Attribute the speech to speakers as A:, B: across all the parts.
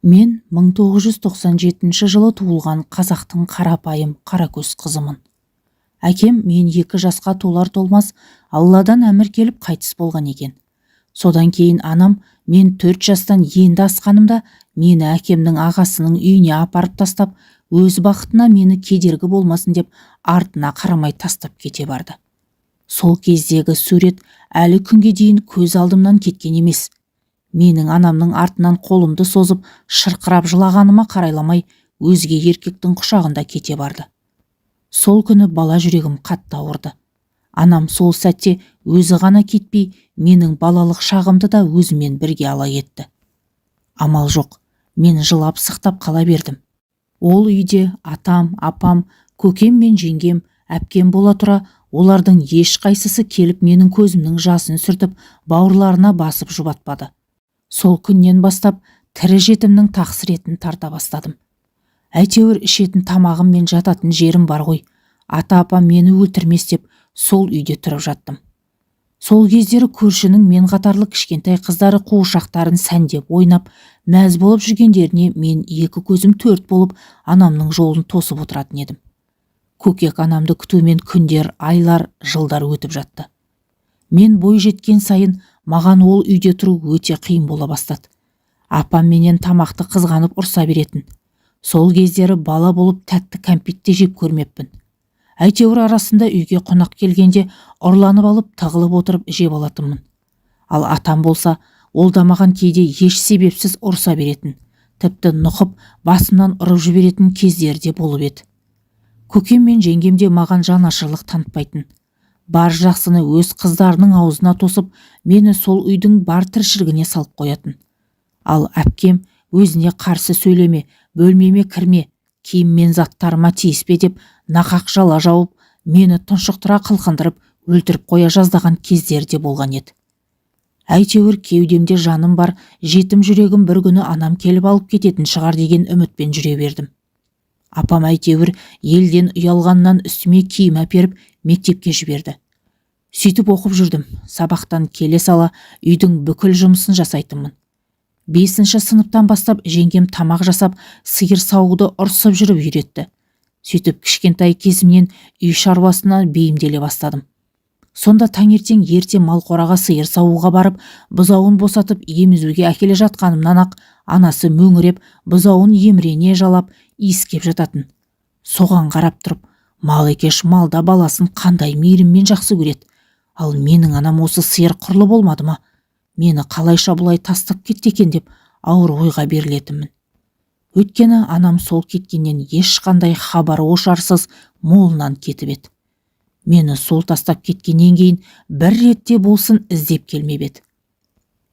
A: Мен 1997 жылы туылған қазақтың қарапайым қаракөз қызымын. Әкем мен 2 жасқа толар-толмас Алладан әмір келіп қайтыс болған екен. Содан кейін анам мен 4 жастан енді асқанымда мені әкемнің ағасының үйіне апарып тастап, өз бақытына мені кедергі болмасын деп артына қарамай тастап кете барды. Сол кездегі сурет әлі күнге дейін көз алдымнан кеткен емес. Менің анамның артынан қолымды созып шырқырап жылағаныма қарайламай өзге еркектің құшағында кете барды. Сол күні бала жүрегім қатты ауырды. Анам сол сәтте өзі ғана кетпей, менің балалық шағымды да өзімен бірге ала кетті. Амал жоқ, мен жылап сықтап қала бердім. Ол үйде атам, апам, көкем мен жеңгем, әпкем бола тұра, олардың ешқайсысы келіп менің көзімнің жасын сүртіп, бауырларына басып жұбатпады. Сол күннен бастап тірі жетімнің тақсыретін тарта бастадым. Әйтеуір ішетін тамағым мен жататын жерім бар ғой. Ата-апам мені өлтірмес деп сол үйде тұрып жаттым. Сол кездері көршінің мен қатарлы кішкентай қыздары қуыршақтарын сәндеп ойнап, мәз болып жүргендеріне мен екі көзім төрт болып анамның жолын тосып отыратын едім. Көкек анамды күтумен күндер, айлар, жылдар өтіп жатты. Мен бой жеткен сайын маған ол үйде тұру өте қиын бола бастады. Апам менен тамақты қызғанып ұрса беретін. Сол кездері бала болып тәтті кәмпит те жеп көрмеппін. Әйтеуір арасында үйге қонақ келгенде ұрланып алып тығылып отырып жеп алатынмын. Ал атам болса, ол да маған кейде еш себепсіз ұрса беретін. Тіпті нұқып басымнан ұрып жіберетін кездері де болып еді. Көкем мен жеңгем де маған жанашырлық танытпайтын. Бар жақсыны өз қыздарының аузына тосып, мені сол үйдің бар тіршілігіне салып қоятын. Ал әпкем өзіне қарсы сөйлеме, бөлмеме кірме, киім мен заттарыма тиіспе деп нақақ жала жауып, мені тұншықтыра қылқындырып, өлтіріп қоя жаздаған кездері де болған еді. Әйтеуір кеудемде жаным бар, жетім жүрегім бір күні анам келіп алып кететін шығар деген үмітпен жүре бердім. Апам әйтеуір елден ұялғаннан үстіме киім әперіп мектепке жіберді. Сөйтіп оқып жүрдім. Сабақтан келе сала үйдің бүкіл жұмысын жасайтынмын. 5 сыныптан бастап жеңгем тамақ жасап, сиыр саууды ұрсып жүріп үйретті. Сөйтіп кішкентай кезімнен үй шаруасына бейімделе бастадым. Сонда таңертең ерте мал қораға сиыр саууға барып, бұзауын босатып емізуге әкеле жатқанымнан ақ анасы мөңіреп, бұзауын емірене жалап, иіскеп жататын. Соған қарап тұрып, мал екеш малда баласын қандай мейіріммен жақсы көреді. Ал менің анам осы сиыр құрлы болмады ма? Мені қалайша бұлай тастап кетті екен деп ауыр ойға берілетінмін. Өйткені анам сол кеткеннен ешқандай хабар ошарсыз молынан кетіп еді. Мені сол тастап кеткеннен кейін бір ретте болсын іздеп келмеп еді.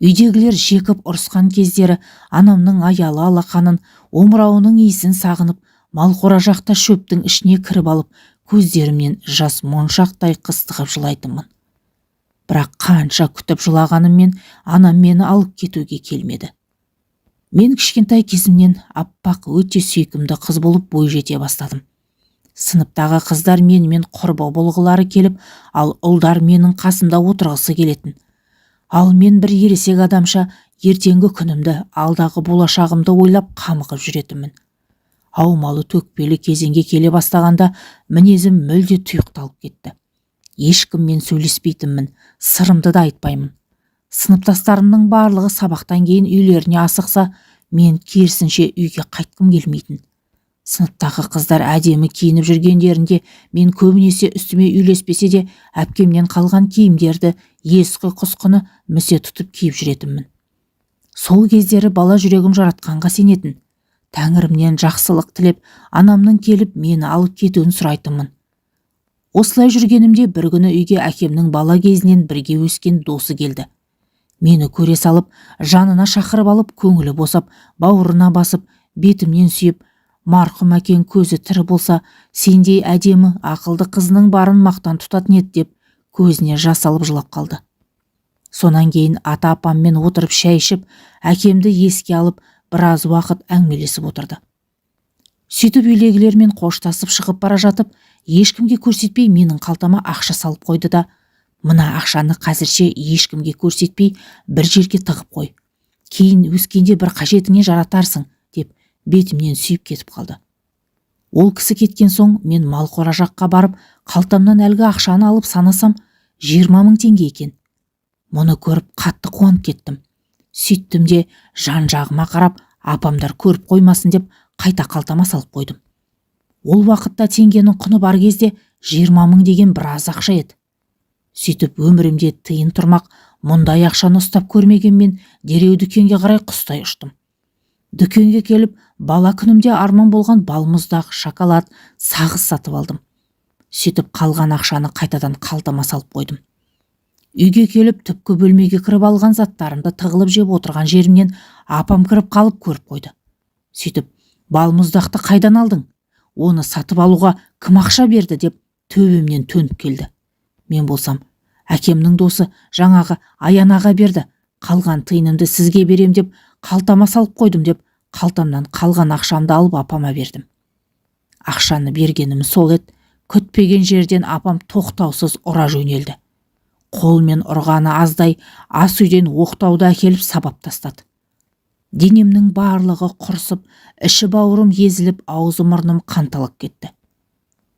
A: Үйдегілер жекіп ұрысқан кездері анамның аялы алақанын, омырауының иісін сағынып, малқора жақта шөптің ішіне кіріп алып, көздерімнен жас моншақтай қыстығып жылайтынмын. Бірақ қанша күтіп жылағаныммен анам мені алып кетуге келмеді. Мен кішкентай кезімнен аппақ өте сүйкімді қыз болып бой жете бастадым. Сыныптағы қыздар менімен құрбы болғылары келіп, ал ұлдар менің қасымда отырғысы келетін. Ал мен бір ересек адамша ертеңгі күнімді, алдағы болашағымды ойлап қамығып жүретінмін. Аумалы төкпелі кезеңге келе бастағанда мінезім мүлде тұйықталып кетті. Ешкіммен сөйлеспейтінмін, сырымды да айтпаймын. Сыныптастарымның барлығы сабақтан кейін үйлеріне асықса, мен керісінше үйге қайтқым келмейтін. Сыныптағы қыздар әдемі киініп жүргендерінде мен көбінесе үстіме үйлеспесе де әпкемнен қалған киімдерді ескі құсқыны місе тұтып киіп жүретінмін. Сол кездері бала жүрегім жаратқанға сенетін. Тәңірімнен жақсылық тілеп, анамның келіп мені алып кетуін сұрайтынмын. Осылай жүргенімде бір күні үйге әкемнің бала кезінен бірге өскен досы келді. Мені көре салып, жанына шақырып алып, көңілі босап, бауырына басып, бетімнен сүйіп, марқұм әкең көзі тірі болса, сендей әдемі, ақылды қызының барын мақтан тұтатын еді деп көзіне жас алып жылап қалды. Сонан кейін ата апаммен отырып шай ішіп, әкемді еске алып, біраз уақыт әңгімелесіп отырды. Сөйтіп үйлегілермен қоштасып шығып бара жатып, ешкімге көрсетпей менің қалтама ақша салып қойды да, мына ақшаны қазірше ешкімге көрсетпей бір жерге тығып қой. Кейін өскенде бір қажетіңе жаратарсың Бетімнен сүйіп кетіп қалды. Ол кісі кеткен соң мен малқора жаққа барып, қалтамнан әлгі ақшаны алып санасам, 20 000 теңге екен. Мұны көріп қатты қуанып кеттім. Сөйттім де жан-жағыма қарап, апамдар көріп қоймасын деп қайта қалтама салып қойдым. Ол уақытта теңгенің құны бар кезде 20 000 деген біраз ақша еді. Сөйтіп өмірімде тиын тұрмақ мұндай ақшаны ұстап көрмеген мен дереу дүкенге қарай құстай ұштым. Дүкенге келіп, бала күнімде арман болған балмұздақ, шоколад, сағыз сатып алдым. Сөйтіп қалған ақшаны қайтадан қалтама салып қойдым. Үйге келіп, түпкі бөлмеге кіріп алған заттарымды тығылып жеп отырған жерімнен апам кіріп қалып көріп қойды. Сөйтіп, балмұздақты қайдан алдың? Оны сатып алуға кім ақша берді деп төбемнен төніп келді. Мен болсам, әкемнің досы жаңағы Аян аға берді, қалған тиынымды сізге берем деп қалтама салып қойдым деп қалтамнан қалған ақшамды алып апама бердім. Ақшаны бергенім сол еді, күтпеген жерден апам тоқтаусыз ұра жөнелді. Қолмен ұрғаны аздай, ас үйден оқтауды әкеліп сабап тастады. Денемнің барлығы құрысып, іші бауырым езіліп, аузы мұрным қанталап кетті.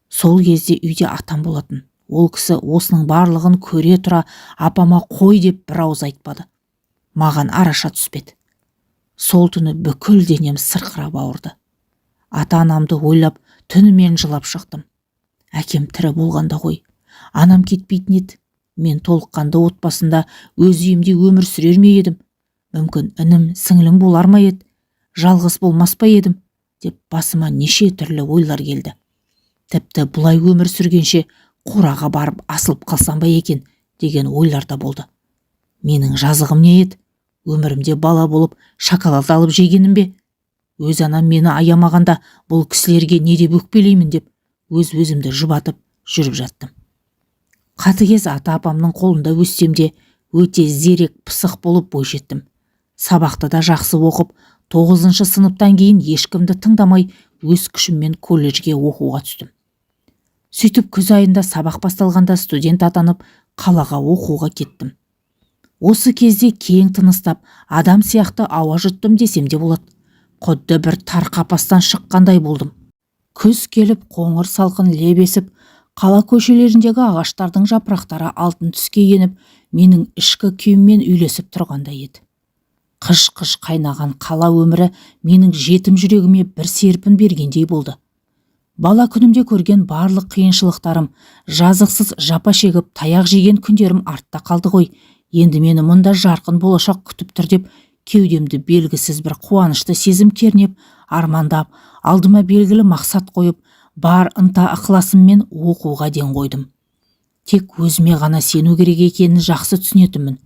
A: Сол кезде үйде атам болатын. Ол кісі осының барлығын көре тұра апама қой деп бір ауыз айтпады. Маған араша түспеді. Сол түні бүкіл денем сырқырап ауырды. Ата-анамды ойлап түнімен жылап шықтым. Әкем тірі болғанда ғой, анам кетпейтін еді. Мен толыққанды отбасында өз үйімде өмір сүрер ме едім? Мүмкін інім, сіңлім болар ма еді? Жалғыз болмас па едім? Деп басыма неше түрлі ойлар келді. Тіпті бұлай өмір сүргенше қораға барып асылып қалсам ба екен деген ойлар да болды. Менің жазығым не еді? Өмірімде бала болып шоколад алып жегенім бе? Өз анам мені аямағанда бұл кісілерге не деп өкпелеймін деп өз өзімді жұбатып жүріп жаттым. Қатыгез ата апамның қолында өссем де, өте зерек, пысық болып бойжеттім. Сабақты да жақсы оқып, 9 сыныптан кейін ешкімді тыңдамай өз күшіммен колледжге оқуға түстім. Сөйтіп күз айында сабақ басталғанда студент атанып, қалаға оқуға кеттім. Осы кезде кең тыныстап, адам сияқты ауа жұттым десем де болады. Құдды бір тар қапастан шыққандай болдым. Күз келіп, қоңыр салқын леп есіп, қала көшелеріндегі ағаштардың жапырақтары алтын түске еніп, менің ішкі күйіммен үйлесіп тұрғандай еді. Қыж-қыж қайнаған қала өмірі менің жетім жүрегіме бір серпін бергендей болды. Бала күнімде көрген барлық қиыншылықтарым, жазықсыз жапа шегіп, таяқ жеген күндерім артта қалды ғой. Енді мені мұнда жарқын болашақ күтіп тұр деп кеудемді белгісіз бір қуанышты сезім кернеп, армандап, алдыма белгілі мақсат қойып, бар ынта ықыласыммен оқуға ден қойдым. Тек өзіме ғана сену керек екенін жақсы түсінетінмін.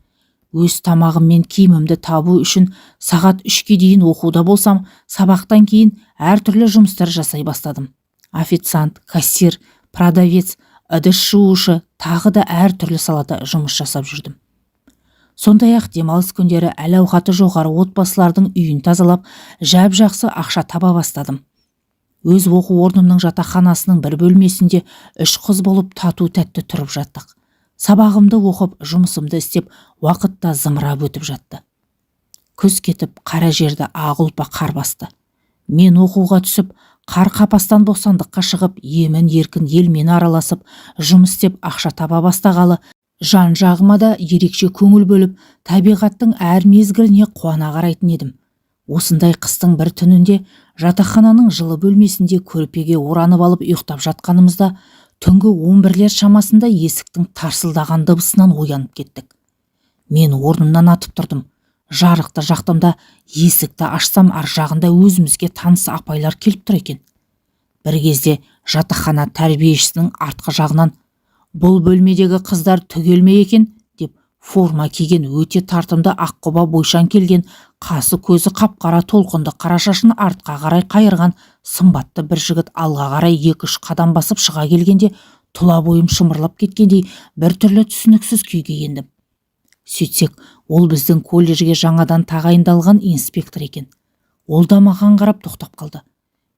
A: Өз тамағым мен киімімді табу үшін сағат 3-ке дейін оқуда болсам, сабақтан кейін әртүрлі жұмыстар жасай бастадым. Официант, кассир, продавец, ыдыс жуушы, тағы да әртүрлі салада жұмыс жасап жүрдім. Сондай-ақ демалыс күндері әл-ауқаты жоғары отбасылардың үйін тазалап, жап-жақсы ақша таба бастадым. Өз оқу орнымның жатақханасының бір бөлмесінде үш қыз болып тату-тәтті тұрып жаттық. Сабағымды оқып, жұмысымды істеп, уақыт та зымырап өтіп жатты. Күз кетіп, қара жерді ақ ұлпа қар басты. Мен оқуға түсіп, қар қапастан бостандыққа шығып, емін еркін елмен араласып, жұмыс істеп ақша таба бастағалы жан-жағыма да ерекше көңіл бөліп, табиғаттың әр мезгіліне қуана қарайтын едім. Осындай қыстың бір түнінде жатақхананың жылы бөлмесінде көрпеге оранып алып ұйықтап жатқанымызда түнгі 11-лер шамасында есіктің тарсылдаған дыбысынан оянып кеттік. Мен орнымнан атып тұрдым. Жарықты жақтым да есікті ашсам, ар жағында өзімізге таныс апайлар келіп тұр екен. Бір кезде жатақхана тәрбиешісінің артқы жағынан «Бұл бөлмедегі қыздар түгел ме екен?» деп форма киген өте тартымды аққұба бойшаң келген, қасы көзі қап-қара, толқынды қара шашын артқа қарай қайырған сымбатты бір жігіт алға қарай екі-үш қадам басып шыға келгенде тұла бойым шымырлап кеткендей бір түрлі түсініксіз күйге ендім. Сөйтсек, ол біздің колледжге жаңадан тағайындалған инспектор екен. Ол да маған қарап тоқтап қалды.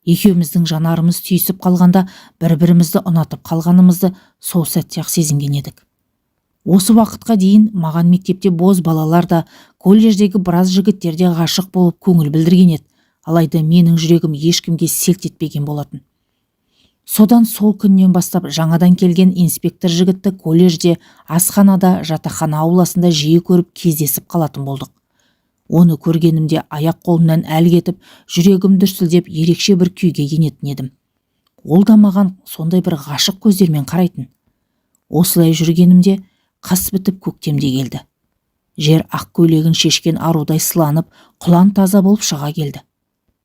A: Екеуміздің жанарымыз түйісіп қалғанда бір-бірімізді ұнатып қалғанымызды сол сәтте-ақ сезінген едік. Осы уақытқа дейін маған мектепте боз балалар да, колледждегі біраз жігіттер де ғашық болып көңіл білдірген еді. Алайда менің жүрегім ешкімге селт етпеген болатын. Содан сол күннен бастап жаңадан келген инспектор жігітті колледжде, асханада, жатақхана ауласында жиі көріп кездесіп қалатын болдық. Оны көргенімде аяқ қолымнан әл кетіп, жүрегім дүрсілдеп, ерекше бір күйге енетін едім. Ол да маған сондай бір ғашық көздермен қарайтын. Осылай жүргенімде қыс бітіп, көктем де келді. Жер ақ көйлегін шешкен арудай сыланып, құлан таза болып шыға келді.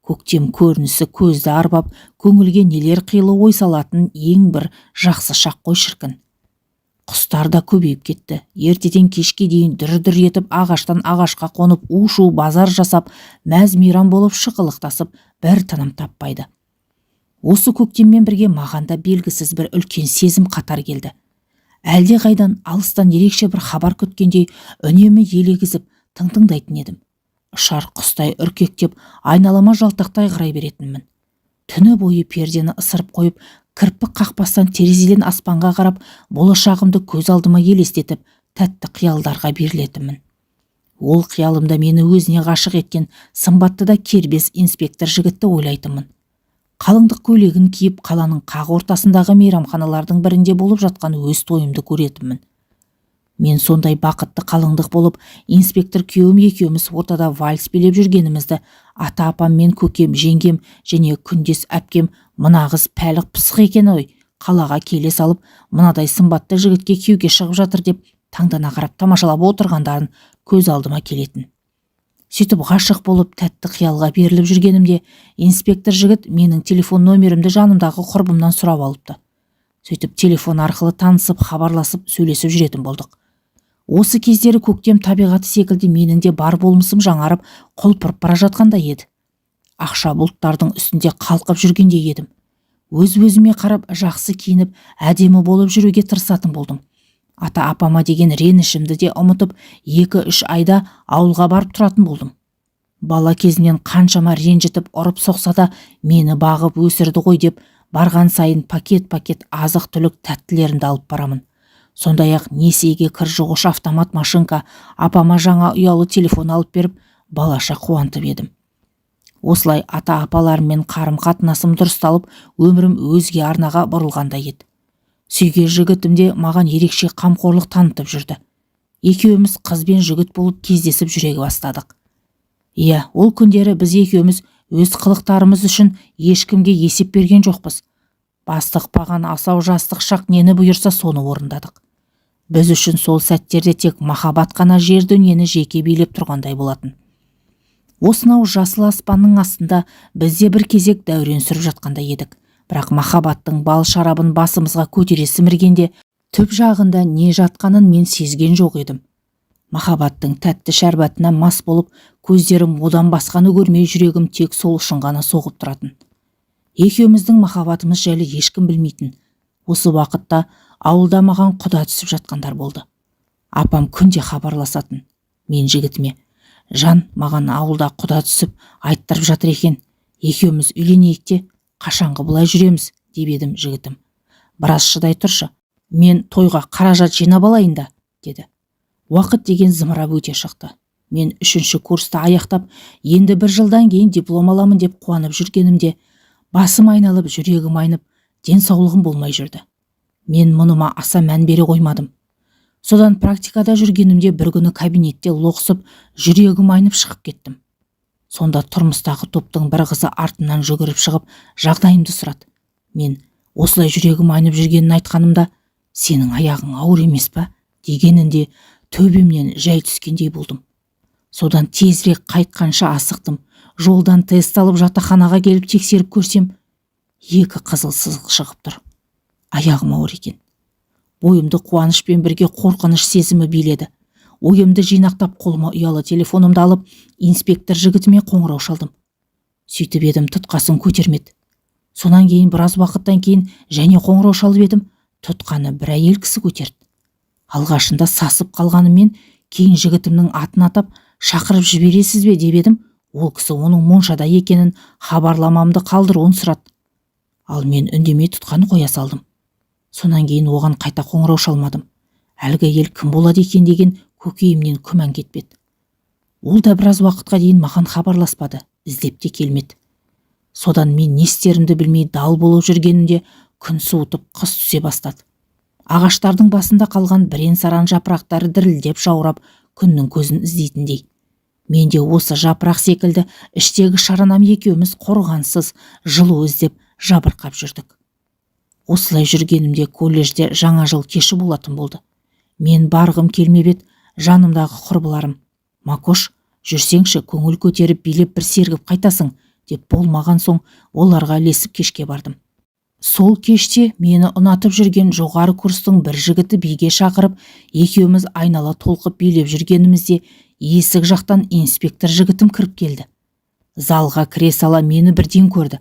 A: Көктем көрінісі көзді арбап, көңілге нелер қилы ой салатын ең бір жақсы шақ қой, шіркін. Құстар да көбейіп кетті. Ертеден кешке дейін дүр-дүр етіп ағаштан ағашқа қонып, у-шу базар жасап, мәз-мейрам болып шықылықтасып, бір тыным таппайды. Осы көктеммен бірге маған да белгісіз бір үлкен сезім қатар келді. Әлде қайдан алыстан ерекше бір хабар күткендей үнемі елегізіп тың-тыңдайтын едім. Ұшар құстай үркектеп, айналама жалтақтай қарай беретінмін. Түні бойы пердені ысырып қойып, кірпік қақпастан терезеден аспанға қарап, болашағымды көз алдыма елестетіп, тәтті қиялдарға берілетінмін. Ол қиялымда мені өзіне ғашық еткен сымбатты да кербез инспектор жігітті ойлайтынмын. Қалыңдық көйлегін киіп, қаланың қақ ортасындағы мейрамханалардың бірінде болып жатқан өз тойымды көретінмін. Мен сондай бақытты қалыңдық болып, инспектор күйеуім екеуміз ортада вальс билеп жүргенімізді ата апам мен көкем, жеңгем және күндес әпкем: «Мына қыз пәлі пысық екен ой, қалаға келе салып мынадай сымбатты жігітке күйеуге шығып жатыр», – деп таңдана қарап, тамашалап отырғандарын көз алдыма келетін. Сөйтіп ғашық болып, тәтті қиялға беріліп жүргенімде инспектор жігіт менің телефон номерімді жанымдағы құрбымнан сұрап алыпты. Сөйтіп телефон арқылы танысып, хабарласып, сөйлесіп жүретін болдық. Осы кездері көктем табиғаты секілді менің де бар болмысым жаңарып, құлпырып бара жатқандай еді. Ақша бұлттардың үстінде қалқып жүргендей едім. Өз-өзіме қарап, жақсы киініп, әдемі болып жүруге тырысатын болдым. Ата апама деген ренішімді де ұмытып, 2-3 айда ауылға барып тұратын болдым. Бала кезінен қаншама ренжітіп, ұрып соқса да, мені бағып өсірді ғой деп, барған сайын пакет-пакет азық-түлік, тәттілерімді алып барамын. Сондай-ақ несиеге кір жуғыш автомат машинка, апама жаңа ұялы телефон алып беріп, балаша қуантып едім. Осылай ата апаларыммен қарым қатынасым дұрысталып, өмірім өзге арнаға бұрылғандай еді. Сүйген жігітім де маған ерекше қамқорлық танытып жүрді. Екеуміз қыз бен жігіт болып кездесіп жүре бастадық. Иә, ол күндері біз екеуміз өз қылықтарымыз үшін ешкімге есеп берген жоқпыз. Бастықпаған асау жастық шақ нені бұйырса, соны орындадық. Біз үшін сол сәттерде тек махаббат қана жер дүниені жеке билеп тұрғандай болатын. Осынау жасыл аспанның астында біз де бір кезек дәурен сүріп жатқандай едік. Бірақ махаббаттың бал шарабын басымызға көтере сіміргенде түп жағында не жатқанын мен сезген жоқ едім. Махаббаттың тәтті шәрбатына мас болып, көздерім одан басқаны көрмей, жүрегім тек сол үшін ғана соғып тұратын. Екеуміздің махаббатымыз жайлы ешкім білмейтін. Осы уақытта ауылда маған құда түсіп жатқандар болды. Апам күнде хабарласатын. Мен жігітіме: «Жан, маған ауылда құда түсіп айттырып жатыр екен, екеуміз үйленейік те, қашанғы бұлай жүреміз?» – деп едім, жігітім: «Біраз шыдай тұршы, мен тойға қаражат жинап алайын да», – деді. Уақыт деген зымырап өте шықты. Мен үшінші курсты аяқтап, енді бір жылдан кейін диплом аламын деп қуанып жүргенімде басым айналып, жүрегім айнып, денсаулығым болмай жүрді. Мен мұныма аса мән бере қоймадым. Содан практикада жүргенімде бір күні кабинетте лоқсып, жүрегім айнып шығып кеттім. Сонда тұрмыстағы топтың бір қызы артымнан жүгіріп шығып, жағдайымды сұрады. Мен осылай жүрегім айнып жүргенін айтқанымда: «Сенің аяғың ауыр емес па?» – дегенінде төбемнен жай түскендей болдым. Содан тезірек қайтқанша асықтым. Жолдан тест алып, жатақханаға келіп тексеріп көрсем, екі қызыл сызық шығып тұр. Аяғым ауыр екен. Бойымды қуанышпен бірге қорқыныш сезімі биледі. Ойымды жинақтап, қолыма ұялы телефонымды алып, инспектор жігітіме қоңырау шалдым. Сөйтіп едім, тұтқасын көтермеді. Сонан кейін біраз уақыттан кейін және қоңырау шалып едім, тұтқаны бір әйел кісі көтерді. Алғашында сасып қалғаныммен, кейін жігітімнің атын атап, шақырып жібересіз бе деп едім, ол кісі оның моншада екенін, хабарламамды қалдыруын сұрады. Ал мен үндемей тұтқаны қоя салдым. Сонан кейін оған қайта қоңырау шалмадым. Әлгі әйел кім болады екен деген көкейімнен күмән кетпеді. Ол да біраз уақытқа дейін маған хабарласпады. Іздеп те келмеді. Содан мен не істерімді білмей дал болып жүргенімде күн суытып, қыс түсе бастады. Ағаштардың басында қалған бірен-саран жапырақтары дірілдеп жаурап, күннің көзін іздейтіндей. Мен де осы жапырақ секілді іштегі шаранам екеуміз қорғансыз, жылу іздеп жабырқап жүрдік. Осылай жүргенімде колледжде жаңа жыл кеші болатын болды. Мен барғым келмеп еді, жанымдағы құрбыларым: «Макош, жүрсеңші, көңіл көтеріп, билеп бір сергіп қайтасың», – деп болмаған соң, оларға ілесіп кешке бардым. Сол кеште мені ұнатып жүрген жоғары курстың бір жігіті биге шақырып, екеуміз айнала толқып билеп жүргенімізде есік жақтан инспектор жігітім кіріп келді. Залға кіре сала мені бірден көрді.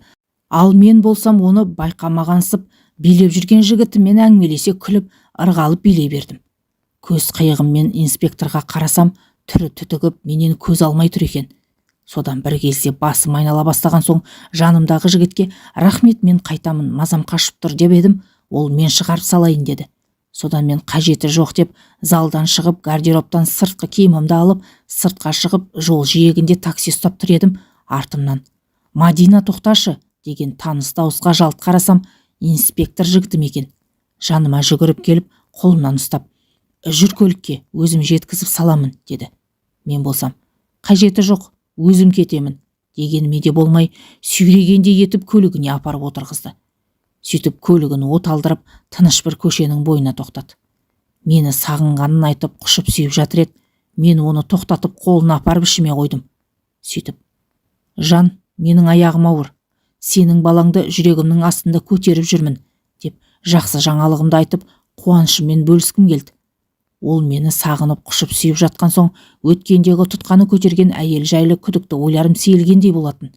A: Ал мен болсам оны байқамағансып, билеп жүрген жігітіммен әңгімелесе күліп, ырғалып билей бердім. Көз қиығыммен инспекторға қарасам, түрі түтігіп, менен көз алмай тұр екен. Содан бір кезде басым айнала бастаған соң жанымдағы жігітке: «Рахмет, мен қайтамын, мазам қашып тұр», – деп едім, ол: «Мен шығарып салайын», – деді. Содан мен қажеті жоқ деп, залдан шығып, гардеробтан сыртқы киімімді алып, сыртқа шығып, жол жиегінде такси ұстап тұр едім, артымнан: «Мадина, тоқташы!» – деген таныс дауысқа жалт қарасам, инспектор жігітім екен. Жаныма жүгіріп келіп, қолымнан ұстап: «Жүр көлікке, өзім жеткізіп саламын», – деді. Мен болсам: «Қажеті жоқ, өзім кетемін», – дегеніме де болмай, сүйрегендей етіп көлігіне апарып отырғызды. Сөйтіп көлігін от алдырып, тыныш бір көшенің бойына тоқтады. Мені сағынғанын айтып, құшып сүйіп жатыр еді, мен оны тоқтатып, қолын апарып ішіме қойдым. Сөйтіп: «Жан, менің аяғым ауыр, сенің балаңды жүрегімнің астында көтеріп жүрмін», – деп, жақсы жаңалығымды айтып, қуанышыммен бөліскім келді. Ол мені сағынып, құшып сүйіп жатқан соң, өткендегі тұтқаны көтерген әйел жайлы күдікті ойларым сейілгендей болатын.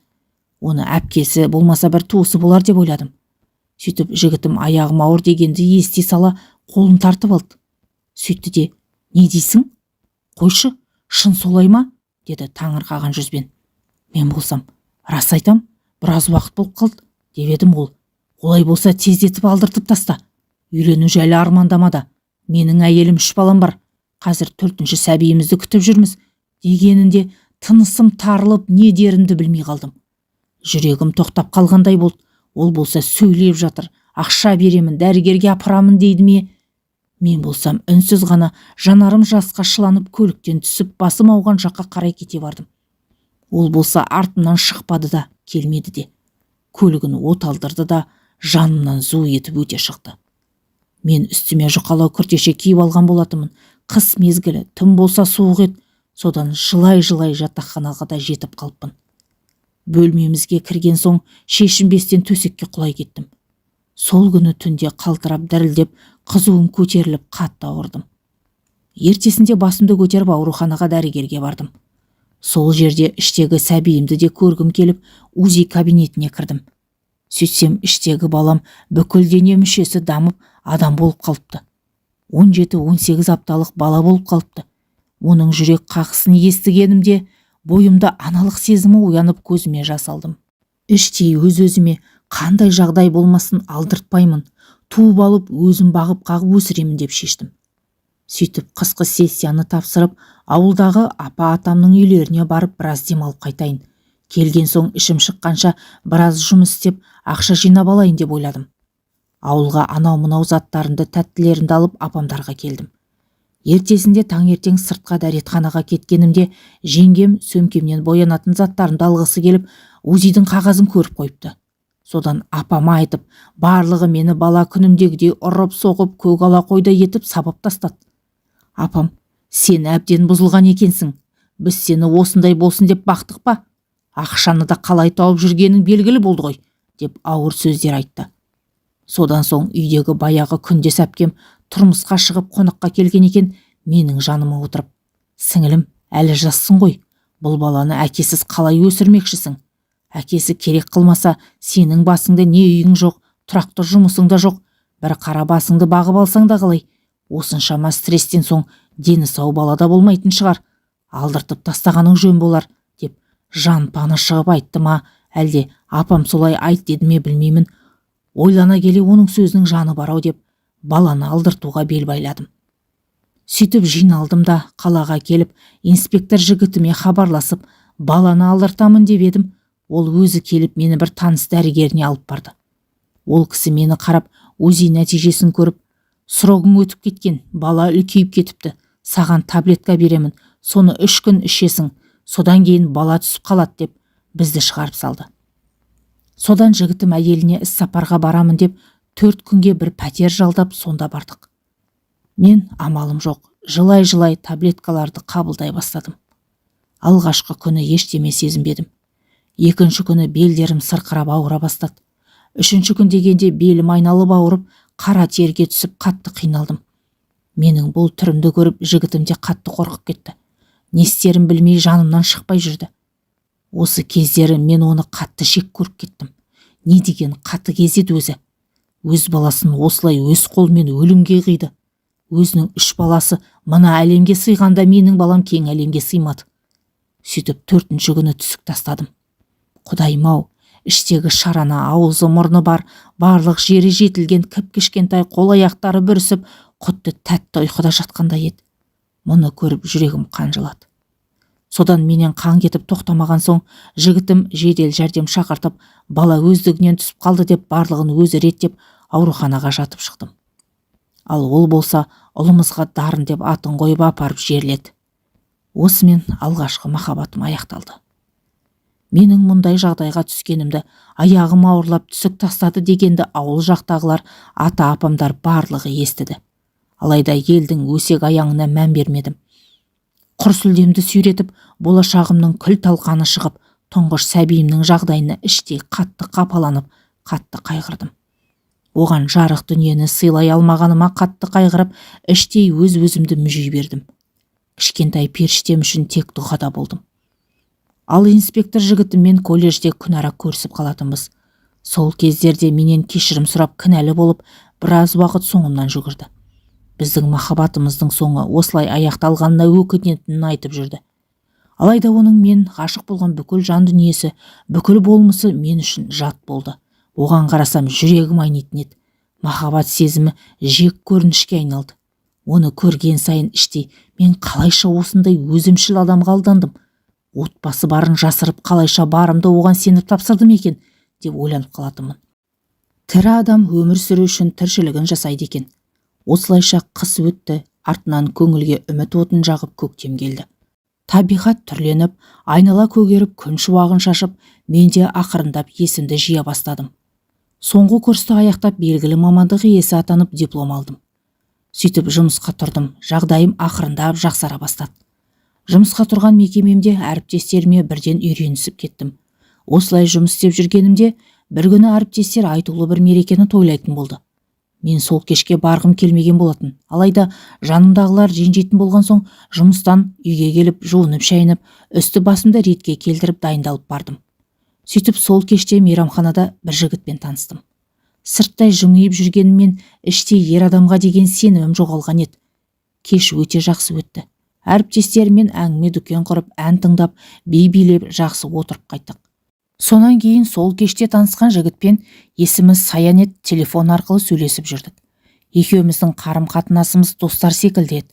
A: Оны әпкесі болмаса бір туысы болар деп ойладым. Сөйтіп жігітім аяғым ауыр дегенді ести сала қолын тартып алды. Сөйтті де: «Не дейсің? Қойшы, шын солай ма?» – деді таңырқаған жүзбен. Мен болсам: «Рас айтам, біраз уақыт болып қалды», – деп едім, ол: «Олай болса, тездетіп алдыртып таста. Үйлену жайлы армандама да. Менің әйелім, үш балам бар, қазір төртінші сәбиімізді күтіп жүрміз», – дегенінде тынысым тарылып, не дерімді білмей қалдым. Жүрегім тоқтап қалғандай болды. Ол болса сөйлеп жатыр, ақша беремін, дәрігерге апарамын дейді ме? Мен болсам үнсіз ғана, жанарым жасқа шыланып, көліктен түсіп, басым ауған жаққа қарай кете бардым. Ол болса артымнан шықпады да, келмеді де. Көлігін от алдырды да, жанымнан зу етіп өте шықты. Мен үстіме жұқалау күртеше киіп алған болатынмын. Қыс мезгілі, түн болса суық еді. Содан жылай-жылай жатақханаға да жетіп қалыппын. Бөлмемізге кірген соң шешінбестен төсекке құлай кеттім. Сол күні түнде қалтырап, дірілдеп, қызуым көтеріліп, қатты ауырдым. Ертесінде басымды көтеріп, ауруханаға дәрігерге бардым. Сол жерде іштегі сәбиімді де көргім келіп, УЗИ кабинетіне кірдім. Сөйтсем, іштегі балам бүкіл дене мүшесі дамып, адам болып қалыпты. 17-18 апталық бала болып қалыпты. Оның жүрек қағысын естігенімде бойымда аналық сезімі оянып, көзіме жас алдым. Іштей өз-өзіме: «Қандай жағдай болмасын, алдыртпаймын, туып алып, өзім бағып қағып өсіремін», – деп шештім. Сөйтіп қысқы сессияны тапсырып, ауылдағы апа атамның үйлеріне барып, біраз демалып қайтайын, келген соң ішім шыққанша біраз жұмыс істеп, ақша жинап алайын деп ойладым. Ауылға анау-мынау заттарымды, тәттілерімді алып, апамдарға келдім. Ертесінде таңертең сыртқа дәретханаға кеткенімде жеңгем сөмкемнен боянатын заттарымды алғысы келіп, УЗИдің қағазын көріп қойыпты. Содан апама айтып, барлығы мені бала күнімдегідей ұрып соғып, көк ала қойдай етіп сабап тастады. Апам: «Сен әбден бұзылған екенсің. Біз сені осындай болсын деп бақтық па? Ақшаны да қалай тауып жүргенің белгілі болды ғой», – деп ауыр сөздер айтты. Содан соң үйдегі баяғы күндес әпкем тұрмысқа шығып, қонаққа келген екен. Менің жаныма отырып: «Сіңілім, әлі жассың ғой, бұл баланы әкесіз қалай өсірмекшісің? Әкесі керек қылмаса, сенің басыңда не үйің жоқ, тұрақты жұмысың да жоқ, бір қара басыңды бағып алсаң да қалай? Осыншама стресстен соң дені сау бала да болмайтын шығар. Алдыртып тастағаның жөн болар», – деп жан паны шығып айтты ма, әлде апам солай айт деді ме, білмеймін. Ойлана келе, оның сөзінің жаны бар ау деп, баланы алдыртуға бел байладым. Сөйтіп жиналдым да, қалаға келіп, инспектор жігітіме хабарласып, Баланы алдыртамын деп едім, ол өзі келіп мені бір таныс дәрігеріне алып барды. Ол кісі мені қарап, УЗИ нәтижесін көріп, срогың өтіп кеткен, бала үлкейіп кетіпті, саған таблетка беремін, соны 3 күн ішесің, содан кейін бала түсіп қалады деп бізді шығарып салды. Содан жігітім әйеліне іс сапарға барамын деп 4 күнге бір пәтер жалдап, сонда бардық. Мен амалым жоқ, жылай-жылай таблеткаларды қабылдай бастадым. Алғашқы күні ештеме сезінбедім. Екінші күні белдерім сырқырап ауыра бастады. Үшінші күн дегенде белім айналып ауырып, қара терге түсіп қатты қиналдым. Менің бұл түрімді көріп жігітім де қатты қорқып кетті. Не істерін білмей жанымнан шықпай жүрді. Осы кездері мен оны қатты жек көріп кеттім. Не деген қатыгез еді өзі. Өз баласын осылай өз қолымен өлімге қиды. Өзінің 3 баласы мына әлемге сыйғанда менің балам кең әлемге сыймады. Сөйтіп 4-ші күні түсік тастадым. Құдайым-ау, іштегі шарана аузы мұрны бар, барлық жері жетілген кіп-кішкентай қол аяқтары бүрісіп, құтты тәтті ұйқыда жатқандай еді. Мұны көріп жүрегім қан жылады. Содан менен қан кетіп тоқтамаған соң жігітім жедел жәрдем шақыртып, бала өздігінен түсіп қалды деп барлығын өзі реттеп ауруханаға жатып шықтым. Ал ол болса ұлымызға Дарын деп атын қойып апарып жерледі. Осымен алғашқы махаббатым аяқталды. Менің мұндай жағдайға түскенімді, аяғым ауырлап түсік тастады дегенді ауыл жақтағылар, ата апамдар барлығы естіді. Алайда елдің өсек аяңына мән бермедім. Құр сүлдемді сүйретіп, болашағымның күл талқаны шығып, тұңғыш сәбиімнің жағдайына іштей қатты қапаланып, қатты қайғырдым. Оған жарық дүниені сыйлай алмағаныма қатты қайғырып, іштей өз-өзімді мүжи бердім. Кішкентай періштем үшін тек дұғада болдым. Ал инспектор жігітіммен колледжде күнара көрісіп қалатынбыз. Сол кездерде менен кешірім сұрап кінәлі болып, біраз уақыт соңымнан жүгірді. Біздің махаббатымыздың соңы осылай аяқталғанына өкінетінін айтып жүрді. Алайда оның мен ғашық болған бүкіл жан дүниесі, бүкіл болмысы мен үшін жат болды. Оған қарасам жүрегім айнитын еді. Махаббат сезімі жек көрінішке айналды. Оны көрген сайын іштей мен қалайша осындай өзімшіл адамға алдандым? Отбасы барын жасырып қалайша барымды оған сеніп тапсырдым екен деп ойланып қалатынмын. Тірі адам өмір сүру үшін тіршілігін жасайды екен. Осылайша қыс өтті, артынан көңілге үміт отын жағып көктем келді. Табиғат түрленіп, айнала көгеріп, күн шуағын шашып, мен де ақырындап есімді жия бастадым. Соңғы курсты аяқтап, белгілі мамандық иесі атанып диплом алдым. Сөйтіп жұмысқа тұрдым, жағдайым ақырындап жақсара бастады. Жұмысқа тұрған мекемемде әріптестеріме бірден үйренісіп кеттім. Осылай жұмыс істеп жүргенімде бір күні әріптестер айтулы бір мерекені тойлайтын болды. Мен сол кешке барғым келмеген болатын. Алайда жанымдағылар ренжитін болған соң жұмыстан үйге келіп жуынып шайынып, үсті басымды ретке келтіріп дайындалып бардым. Сөйтіп сол кеште мейрамханада бір жігітпен таныстым. Сырттай жымиып жүргеніммен іштей ер адамға деген сенімім жоғалған еді. Кеш өте жақсы өтті. Әріптестеріммен әңгіме дүкен құрып, ән тыңдап, би билеп жақсы отырып қайттық. Сонан кейін сол кеште танысқан жігітпен есімі Саян еді, телефон арқылы сөйлесіп жүрдік. Екеуміздің қарым-қатынасымыз достар секілді еді.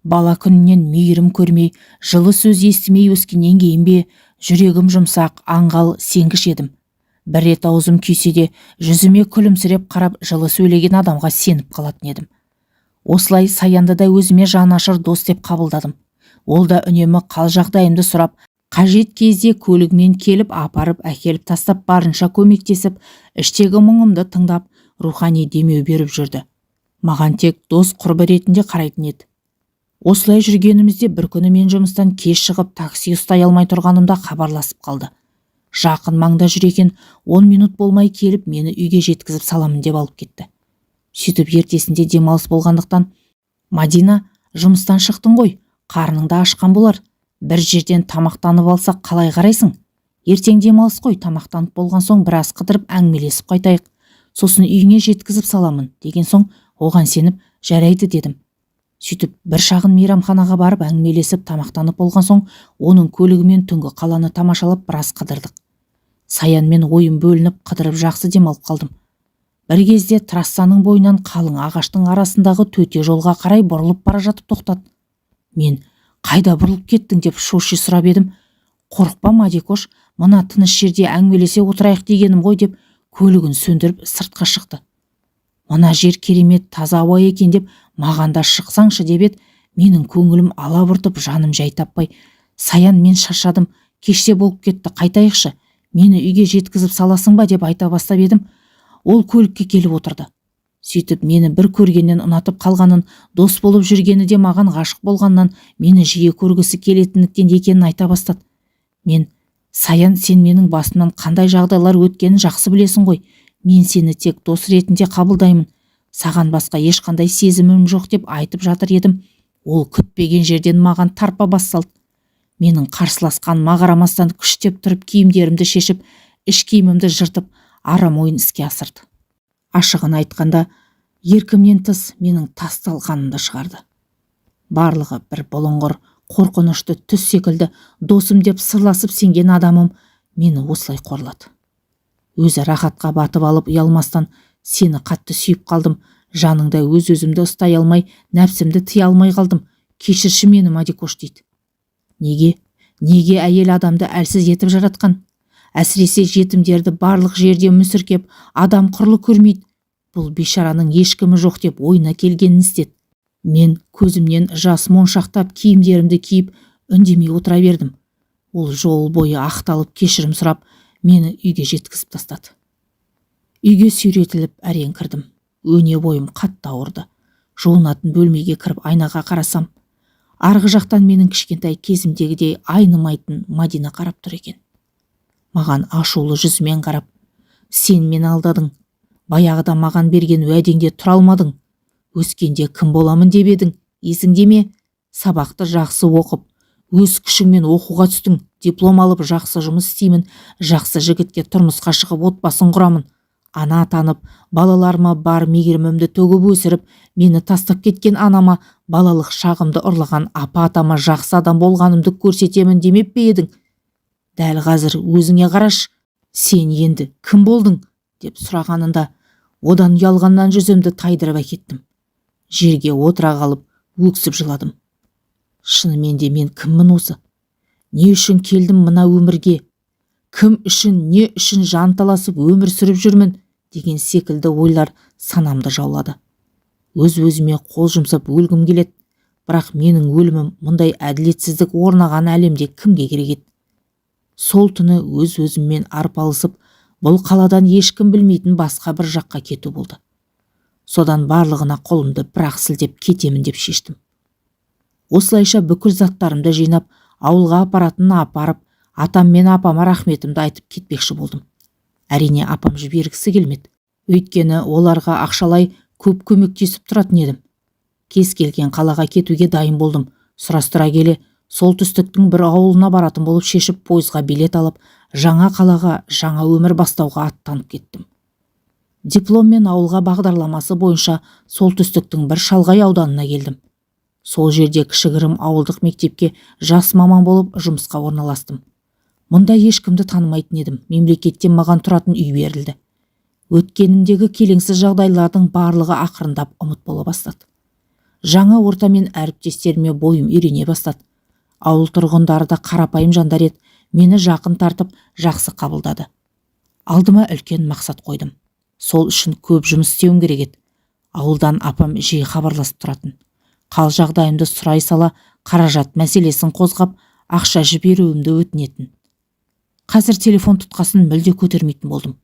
A: Бала күнінен мейірім көрмей, жылы сөз естімей өскеннен кейін бе, жүрегім жұмсақ, аңғал, сенгіш едім. Бір рет аузым күйсе де, жүзіме күлімсіреп қарап жылы сөйлеген адамға сеніп қалатын едім. Осылай Саянды да өзіме жанашыр дос деп қабылдадым. Ол да үнемі қал жағдайымды сұрап, қажет кезде көлігімен келіп апарып әкеліп тастап, барынша көмектесіп, іштегі мұңымды тыңдап, рухани демеу беріп жүрді. Маған тек дос құрбы ретінде қарайтын еді. Осылай жүргенімізде бір күні мен жұмыстан кеш шығып, такси ұстай алмай тұрғанымда хабарласып қалды. Жақын маңда жүр екен, 10 минут болмай келіп мені үйге жеткізіп саламын деп алып кетті. Сөйтіп ертесінде демалыс болғандықтан, Мадина, жұмыстан шықтың ғой, қарның да ашқан болар. Бір жерден тамақтанып алсақ қалай қарайсың? Ертең демалыс қой, тамақтанып болған соң біраз қыдырып әңгімелесіп қайтайық. Сосын үйіңе жеткізіп саламын деген соң оған сеніп жарайды дедім. Сөйтіп бір шағын мейрамханаға барып әңгімелесіп тамақтанып болған соң оның көлігімен түнгі қаланы тамашалап біраз қыдырдық. Саянмен ойым бөлініп қыдырып жақсы демалып қалдым. Бір кезде трассаның бойынан қалың ағаштың арасындағы төте жолға қарай бұрылып бара жатып тоқтады. Мен қайда бұрылып кеттің деп шоши сұрап едім, Қорықпа, Мадикош, мына тыныш жерде әңгімелесе отырайық дегенім ғой, деп көлігін сөндіріп сыртқа шықты. Мына жер керемет таза ауа екен деп, маған да шықсаңшы деп еді, менің көңілім алабұртып, жаным жай таппай, Саян, мен шаршадым, кеште болып кетті, қайтайықшы, мені үйге жеткізіп саласың ба, деп айта бастап едім, ол көлікке келіп отырды. Сөйтіп мені бір көргеннен ұнатып қалғанын, дос болып жүргені де маған ғашық болғаннан, мені жиі көргісі келетіндіктен екенін айта бастады. Мен: Саян, сен менің басымнан қандай жағдайлар өткенін жақсы білесің ғой, мен сені тек дос ретінде қабылдаймын, саған басқа ешқандай сезімім жоқ, деп айтып жатыр едім, ол күтпеген жерден маған тарпа бас салды. Менің қарсыласқаныма қарамастан, күштеп тұрып киімдерімді шешіп, іш киімімді жыртып, арам ойын іске асырды. Ашығын айтқанда, еркімнен тыс менің тас талқанымды шығарды. Барлығы бір бұлыңғыр, қорқынышты түс секілді. Досым деп сырласып сенген адамым мені осылай қорлады. Өзі рахатқа батып алып, ұялмастан, сені қатты сүйіп қалдым, жаныңда өз-өзімді ұстай алмай, нәпсімді тыя алмай қалдым, кешірші мені, Мадикош, дейді. Неге, неге әйел адамды әлсіз етіп жаратқан? Әсіресе жетімдерді барлық жерде мүсіркеп, адам құрлы көрмейді. Бұл бейшараның ешкімі жоқ деп ойына келгенін істеді. Мен көзімнен жас моншақтап, киімдерімді киіп, үндемей отыра бердім. Ол жол бойы ақталып, кешірім сұрап, мені үйге жеткізіп тастады. Үйге сүйретіліп әрең кірдім. Өне бойым қатты ауырды. Жуынатын бөлмеге кіріп, айнаға қарасам, арғы жақтан менің кішкентай кезімдегідей айнымайтын Мадина қарап тұр екен. Маған ашулы жүзімен қарап: «Сен мені алдадың, баяғыда маған берген уәдеңде тұра алмадың. Өскенде кім боламын деп едің, есіңде ме? Сабақты жақсы оқып, өз күшіңмен оқуға түстің, диплом алып, жақсы жұмыс істеймін, жақсы жігітке тұрмысқа шығып, отбасын құрамын, ана атанып, балаларыма бар мейірімімді төгіп өсіріп, мені тастап кеткен анама, балалық шағымды ұрлаған апа атама жақсы адам болғанымды көрсетемін демеп пе едің? Дәл қазір өзіңе қараш, сен енді кім болдың?» деп сұрағанында, одан ұялғаннан жүзімді тайдырып әкеттім. Жерге отыра қалып, өксіп жыладым. Шынымен де, мен кіммін осы? Не үшін келдім мына өмірге? Кім үшін, не үшін жанталасып өмір сүріп жүрмін деген секілді ойлар санамды жаулады. Өз өзіме қол жұмсап өлгім келеді, бірақ менің өлімім мұндай әділетсіздік орнаған әлемде кімге керек еді? Сол түні өз өзіммен арпалысып, бұл қаладан ешкім білмейтін басқа бір жаққа кету болды. Содан барлығына қолымды бір-ақ сілтеп кетемін деп шештім. Осылайша бүкіл заттарымды жинап, ауылға апаратынын апарып, атам мен апама рахметімді айтып кетпекші болдым. Әрине, апам жібергісі келмеді, өйткені оларға ақшалай көп көмектесіп тұратын едім. Кез келген қалаға кетуге дайын болдым. Сұрастыра келе, солтүстіктің бір ауылына баратын болып шешіп, пойызға билет алып, жаңа қалаға жаңа өмір бастауға аттанып кеттім. Дипломмен ауылға бағдарламасы бойынша солтүстіктің бір шалғай ауданына келдім. Сол жерде кішігірім ауылдық мектепке жас маман болып жұмысқа орналастым. Мұнда ешкімді танымайтын едім. Мемлекеттен маған тұратын үй берілді. Өткенімдегі келеңсіз жағдайлардың барлығы ақырындап ұмыт бола бастады. Жаңа орта мен әріптестеріме бойым үйрене бастады. Ауыл тұрғындары да қарапайым жандар еді, мені жақын тартып, жақсы қабылдады. Алдыма үлкен мақсат қойдым. Сол үшін көп жұмыс істеуім керек еді. Ауылдан апам жиі хабарласып тұратын. Қал жағдайымды сұрай сала, қаражат мәселесін қозғап, ақша жіберуімді өтінетін. Қазір телефон тұтқасын мүлде көтермейтін болдым.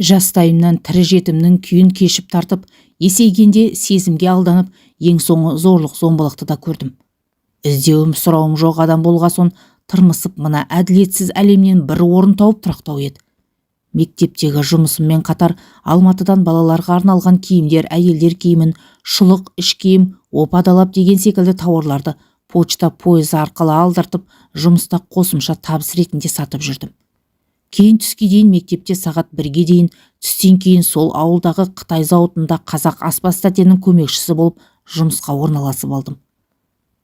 A: Жастайымнан тірі жетімнің күйін кешіп тартып, есейгенде сезімге алданып, ең соңы зорлық зомбылықты да көрдім. Іздеуім, сұрауым жоқ адам болғасон, тырмысып, мына әділетсіз әлемнен бір орын тауып тұрақтау еді. Мектептегі жұмысыммен қатар Алматыдан балаларға арналған киімдер, әйелдер киімін, шұлық, іш киім, опа-далап деген секілді тауарларды почта пойызы арқылы алдыртып, жұмыста қосымша табыс ретінде сатып жүрдім. Кейін түске дейін мектепте, сағат 1-ге дейін, түстен кейін сол ауылдағы қытай зауытында қазақ аспаз тәтенің көмекшісі болып жұмысқа орналасып алдым.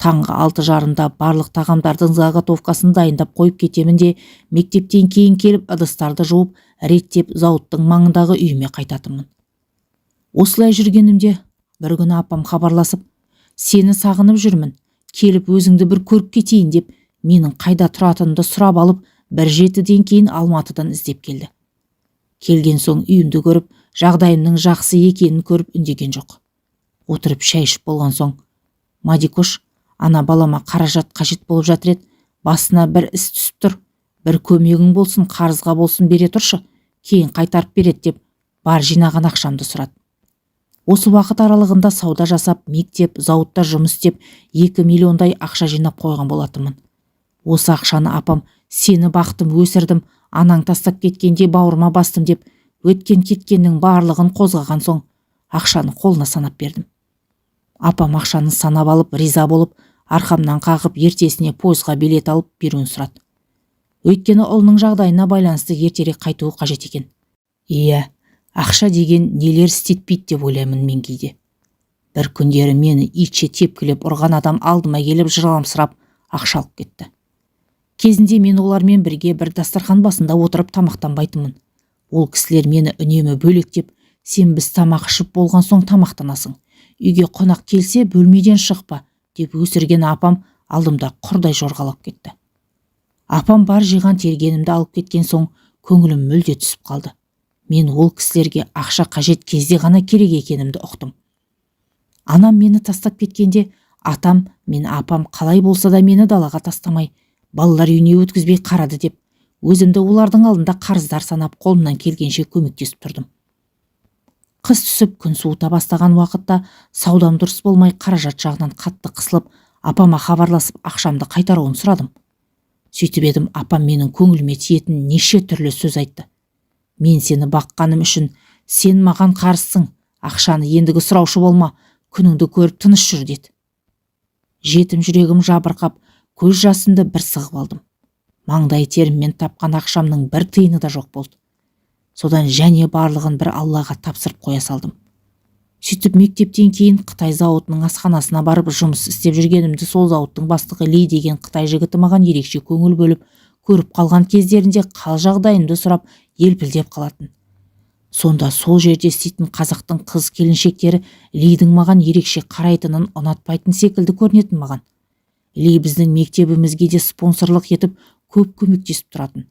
A: Таңғы 6:30-да барлық тағамдардың заготовкасын дайындап қойып кетемін де, мектептен кейін келіп, ыдыстарды жуып, реттеп, зауыттың маңындағы үйіме қайтатынмын. Осылай жүргенімде бір күні апам хабарласып, сені сағынып жүрмін, келіп өзіңді бір көріп кетейін деп, менің қайда тұратынымды сұрап алып, Бір жетіден кейін Алматыдан іздеп келді. Келген соң үйімді көріп, жағдайымның жақсы екенін көріп үндеген жоқ. Отырып шай ішіп болған соң, «Мадикош, ана балама қаражат қажет болып жатыр еді, басына бір іс түсіп тұр, бір көмегің болсын, қарызға болсын бере тұршы, кейін қайтарып береді» деп бар жинаған ақшамды сұрады. Осы уақыт аралығында сауда жасап, мектеп, зауытта жұмыс істеп, 2 миллиондай ақша жинап қойған болатынмын. Осы ақшаны апам «Сені бақтым, өсірдім, анаң тастап кеткенде бауырыма бастым» деп өткен кеткеннің барлығын қозғаған соң ақшаны қолына санап бердім. Апам ақшаны санап алып, риза болып, арқамнан қағып, ертесіне пойызға билет алып беруін сұрады. Өйткені ұлының жағдайына байланысты ертерек қайтуы қажет екен. Иә, ақша деген нелер істетпейді деп ойлаймын мен кейде. Бір күндері мені итше тепкілеп ұрған адам алдыма келіп, жыламсырап ақша алып кетті. Кезінде мен олармен бірге бір дастархан басында отырып тамақтанбайтынмын. Ол кісілер мені үнемі бөлектеп, «Сен біз тамақ ішіп болған соң тамақтанасың, үйге қонақ келсе бөлмеден шықпа» деп өсірген апам алдымда құрдай жорғалап кетті. Апам бар жиған тергенімді алып кеткен соң көңілім мүлде түсіп қалды. Мен ол кісілерге ақша қажет кезде ғана керек екенімді ұқтым. Анам мені тастап кеткенде атам мен апам қалай болса да мені далаға тастамай, балалар үйіне өткізбей қарады деп, өзімді олардың алдында қарыздар санап, қолымнан келгенше көмектесіп тұрдым. Қыс түсіп, күн суыта бастаған уақытта саудам дұрыс болмай, қаражат жағынан қатты қысылып, апама хабарласып, ақшамды қайтаруын сұрадым. Сөйтіп едім, апам менің көңіліме тиетін неше түрлі сөз айтты. «Мен сені баққаным үшін сен маған қарызсың, ақшаны ендігі сұраушы болма, күніңді көріп тыныш жүр» деді. Жетім жүрегім жабырқап, көз жасымды бір сығып алдым. Маңдай теріммен тапқан ақшамның бір тиыны да жоқ болды. Содан және барлығын бір Аллаға тапсырып қоя салдым. Сөйтіп мектептен кейін қытай зауытының асханасына барып жұмыс істеп жүргенімді сол зауыттың бастығы Ли деген қытай жігіті маған ерекше көңіл бөліп, көріп қалған кездерінде қал жағдайымды сұрап, елпілдеп қалатын. Сонда сол жерде істейтін қазақтың қыз келіншектері Лидің маған ерекше қарайтынын ұнатпайтын секілді көрінетін маған. Ли біздің мектебімізге де спонсорлық етіп, көп көмектесіп тұратын.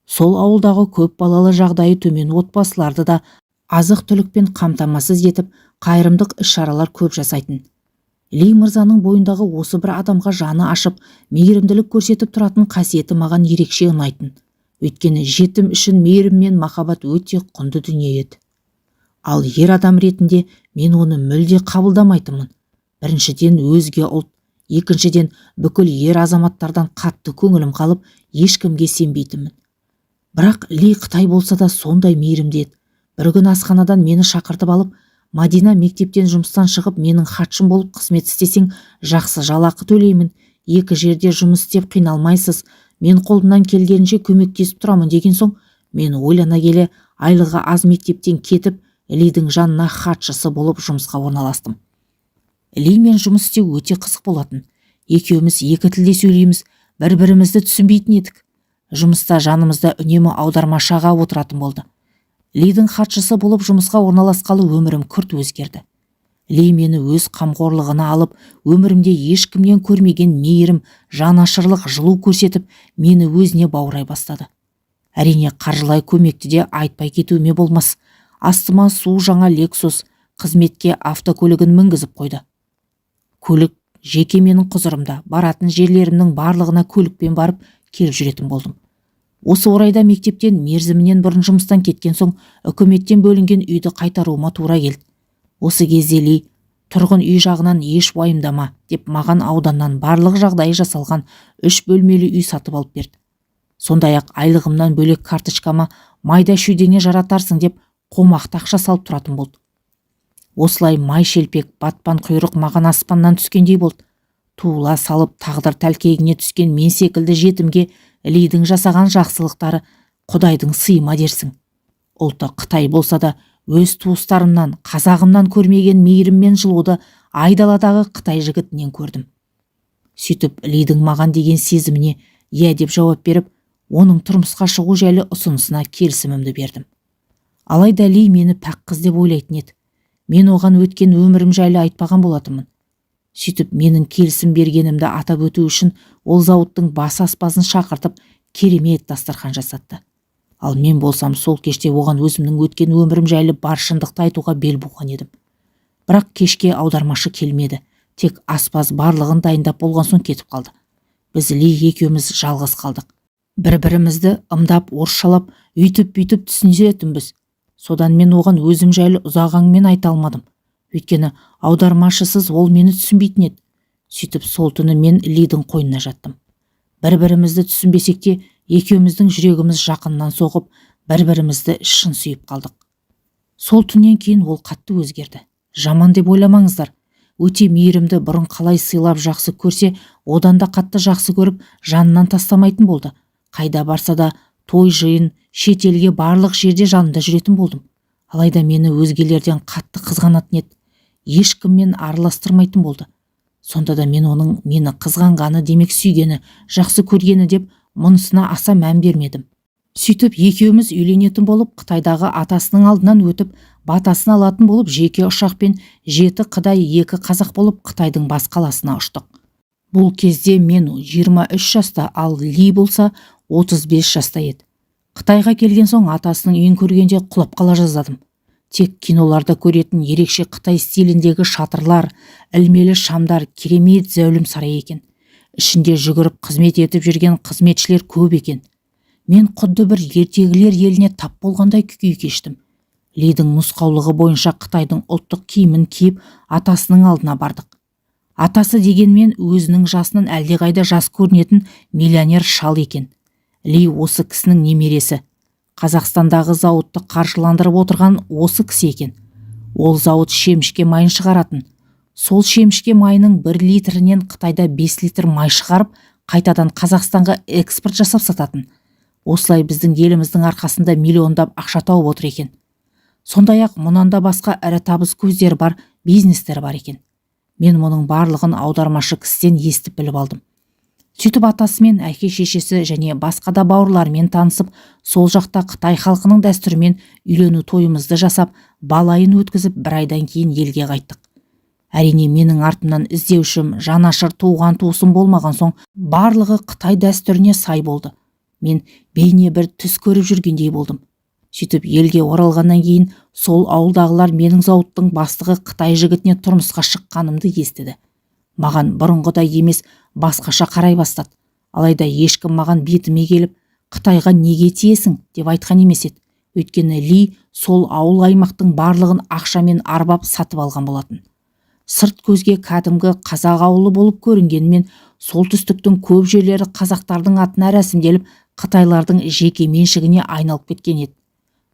A: Сол ауылдағы көп балалы, жағдайы төмен отбасыларды да азық-түлікпен қамтамасыз етіп, қайырымдық іс-шаралар көп жасайтын. Ли мырзаның бойындағы осы бір адамға жаны ашып, мейірімділік көрсетіп тұратын қасиеті маған ерекше ұнайтын. Өйткені жетім үшін мейірім мен махаббат өте құнды дүние еді. Ал ер адам ретінде мен оны мүлде қабылдамайтынмын. Біріншіден, өзге ұлт, екіншіден, бүкіл ер азаматтардан қатты көңілім қалып, ешкімге сенбейтінмін. Бірақ Ли қытай болса да сондай мейірімді еді. Бір күні асханадан мені шақыртып алып, «Мадина, мектептен жұмыстан шығып, менің хатшым болып қызмет істесең, жақсы жалақы төлеймін, екі жерде жұмыс істеп қиналмайсыз, мен қолымнан келгенше көмектесіп тұрамын» деген соң, мен ойлана келе айлығы аз мектептен кетіп, Лидің жанына хатшысы болып жұмысқа орналастым. Лимен жұмыс істеу өте қызық болатын. Екеуміз екі тілде сөйлейміз, бір-бірімізді түсінбейтін едік. Жұмыста жанымызда үнемі аудармашы аға отыратын болды. Лидің хатшысы болып жұмысқа орналасқалы өмірім күрт өзгерді. Ли мені өз қамқорлығына алып, өмірімде ешкімнен көрмеген мейірім, жанашырлық, жылу көрсетіп, мені өзіне баурай бастады. Әрине, қаржылай көмекті де айтпай кетуіме болмас. Астыма су жаңа Лексус қызметке автокөлігін мінгізіп қойды. Көлік жеке менің құзырымда, баратын жерлерімнің барлығына көлікпен барып келіп жүретін болдым. Осы орайда мектептен мерзімінен бұрын жұмыстан кеткен соң, үкіметтен бөлінген үйді қайтаруыма тура келді. Осы кезде Ли «Тұрғын үй жағынан еш уайымдама» деп, маған ауданнан барлық жағдайы жасалған үш бөлмелі үй сатып алып берді. Сондай ақ айлығымнан бөлек карточкама майда шүйдеңе жаратарсың деп, қомақты ақша салып тұратын болды. Осылай май шелпек, батпан құйрық маған аспаннан түскендей болды. Туыла салып тағдыр тәлкегіне түскен мен секілді жетімге Лидің жасаған жақсылықтары құдайдың сыйы ма дерсің. Ұлты қытай болса да, өз туыстарымнан, қазағымнан көрмеген мейірім мен жылуды айдаладағы қытай жігітінен көрдім. Сөйтіп Лидің маған деген сезіміне иә деп жауап беріп, оның тұрмысқа шығу жайлы ұсынысына келісімімді бердім. Алайда Ли мені пәк қыз деп ойлайтын еді. Мен оған өткен өмірім жайлы айтпаған болатынмын. Сөйтіп менің келісім бергенімді атап өту үшін ол зауыттың бас аспазын шақыртып, Керемет дастархан жасатты. Ал мен болсам сол кеште оған өзімнің өткен өмірім жайлы бар шындықты айтуға бел буған едім. Бірақ кешке аудармашы келмеді. Тек аспаз барлығын дайындап болған соң кетіп қалды. Біз Ли екеуміз жалғыз қалдық. Бір-бірімізді ымдап, орысшалап, үйтіп-бүйтіп түсінісетінбіз. Содан мен оған өзім жайлы ұзақ әңгімені айта алмадым. Өйткені аудармашысыз ол мені түсінбейтін еді. Сөйтіп сол түні мен Лидің қойнына жаттым. Бір-бірімізді түсінбесек те, екеуміздің жүрегіміз жақыннан соғып, бір-бірімізді шын сүйіп қалдық. Сол түннен кейін ол қатты өзгерді. Жаман деп ойламаңыздар. Өте мейірімді, бұрын қалай сыйлап жақсы көрсе, одан да қатты жақсы көріп, жанынан тастамайтын болды. Қайда барса да, той жиын, шет елге барлық жерде жанында жүретін болдым. Алайда мені өзгелерден қатты қызғанатын еді. Ешкіммен араластырмайтын болды. Сонда да мен оның мені қызғанғаны, демек сүйгені, жақсы көргені деп мұнысына аса мән бермедім. Сөйтіп екеуміз үйленетін болып, Қытайдағы атасының алдынан өтіп, батасын алатын болып, жеке ұшақпен 7 Қытай, 2 қазақ болып Қытайдың бас қаласына ұштық. Бұл кезде мен 23 жаста, ал Ли болса 35 жаста еді. Қытайға келген соң атасының үйін көргенде құлап қала жаздадым. Тек киноларда көретін ерекше Қытай стиліндегі шатырлар, ілмелі шамдар, керемет зәулім сарай екен. Ішінде жүгіріп қызмет етіп жүрген қызметшілер көп екен. Мен құдды бір ертегілер еліне тап болғандай күй кештім. Лидің нұсқаулығы бойынша Қытайдың ұлттық киімін киіп, атасының алдына бардық. Атасы дегенмен өзінің жасынан әлдеқайда жас көрінетін миллионер шал екен. Ли осы кісінің немересі. Қазақстандағы зауытты қаржыландырып отырған осы кісі екен. Ол зауыт шемішке майын шығаратын. Сол шемішке майының 1 литрінен Қытайда 5 литр май шығарып, қайтадан Қазақстанға экспорт жасап сататын. Осылай біздің еліміздің арқасында миллиондап ақша тауып отыр екен. Сондай-ақ мұнан да басқа ірі табыс көздері бар бизнестер бар екен. Мен мұның барлығын аудармашы кісіден естіп біліп алдым. Сөйтіп атасымен, әке шешесі және басқа да бауырларымен танысып, сол жақта Қытай халқының дәстүрімен үйлену тойымызды жасап, балайын өткізіп, бір айдан кейін елге қайттық. Әрине, менің артымнан іздеушім, жанашыр туған туысым болмаған соң барлығы Қытай дәстүріне сай болды. Мен бейне бір түс көріп жүргендей болдым. Сөйтіп елге оралғаннан кейін сол ауылдағылар менің зауыттың бастығы Қытай жігітіне тұрмысқа шыққанымды естіді. Маған бұрынғыдай емес, басқаша қарай бастады. Алайда ешкім маған бетіме келіп, Қытайға неге тиесің деп айтқан емес еді. Өйткені Ли сол ауыл аймақтың барлығын ақшамен арбап сатып алған болатын. Сырт көзге кәдімгі қазақ ауылы болып көрінгенмен, солтүстіктің көп жерлері қазақтардың атына рәсімделіп, қытайлардың жеке меншігіне айналып кеткен еді.